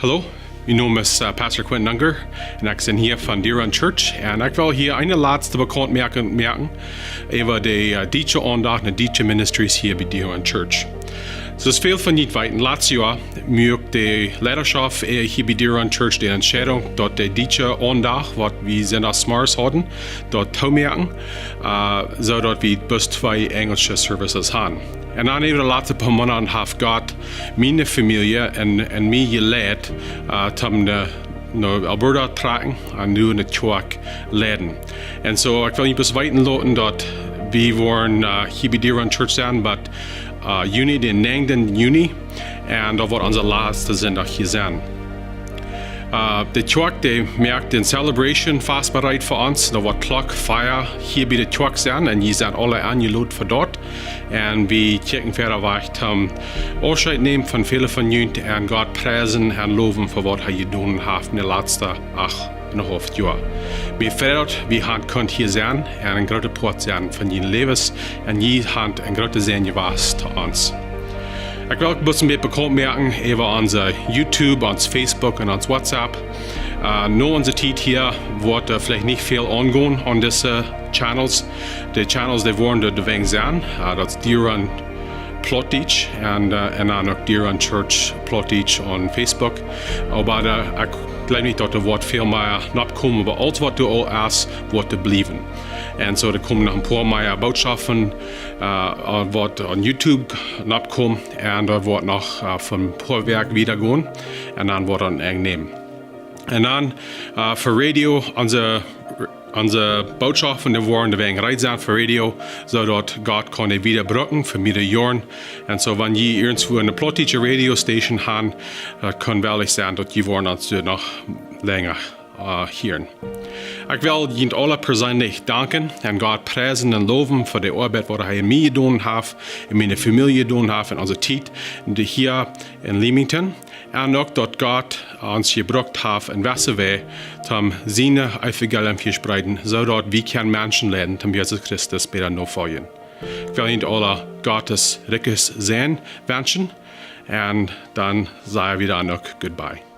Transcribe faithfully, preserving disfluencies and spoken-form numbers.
Hallo, mien Nomen es Pastor Quentin Unger un ekj sie hia von Deer Run Church un ekj well hia eene latste Bekauntmoakunk moaken äwa de dietsche Aundacht un de dietsche ministries hia bie Deer Run Church. Soo aus väl von junt weeten, latst Joa muak de Leidaschoft hia bie Deer Run Church de Entscheidunk, daut de dietsche Aundacht, waut wie Sindachsmorjes hauden, daut toomoaken, soo daut wie bloos twee enjelsche services han. Un dan äwa de latste poa Moonaten haft Gott miene Famielje un mie jeleit toom no Alberta trakjen un nu ne Kjoakj leiden. Un soo ekj well junt bloos weeten loten, daut wie woaren hia bie Deer Run Church senn bat Juni, dän näajenden Juni, un daut woat onse latste Sindach hia senn. De Kjoakj, dee moakt ne celebration fastbereit fa ons. Daut woat Klock vea hia bie de Kjoakj senn un jie sent aula enjelot fa daut. Un wie kjikjen wieda wajch toom Aufscheet nämen von väle von junt un Gott priesen un lowen fa waut hee jedonen haft en de latste acht un haulf Joa. Mie freit daut, wie han kunt hia senn un een groota Poat senn von june Läwes un jie han een groota Säajen jewast to ons. Ekj well uk bloos een bät bekaunt moaken äwa onse YouTube, ons Facebook un ons WhatsApp. No onse Tiet hia woat veleicht nich väl aungonen aun dise channels. De channels, dee woaren doa doawäajen senn, daut es Deer Run Plautdietsch un dan uk Deer Run Church Plautdietsch aun Facebook. Oba ekj jleew nich, daut doa woat väl mea noppkomen, oba aules waut doa aul es, woat doa bliewen. Un soo doa komen noch een poa mea Bootschoften, waut aun YouTube noppkomen, un doa woat noch fa een poa Wäakj wieda gonen un dan woat daut een Enj nämen. Un dan fa Radio, onse Bootschoften, dee woaren doawäajen reed senn fa Radio, soo daut Gott kaun dee wieda bruken fa miere Joaren. Un soo wan jie irjentwua ne plautdietsche Radio station han, daut kaun wellich senn, daut jie woaren ons doa noch lenja hieren. Ekj well junt aula perseenlich danken un Gott priesen un lowen fa de Oabeit, waut hee en mie jedonen haft, en miene Famielje jedonen haft, en onse Tiet hia en Leamington. Un uk daut Gott ons jebrukt haft en wesse Wäaj toom sien Evangelium vespreeden, soo daut wie kjennen Menschen leiden toom Jesus Christus bäta nofoljen. Ekj well junt aula Gottes rikjen Säajen wenschen un dan saj wie dan uk goodbye.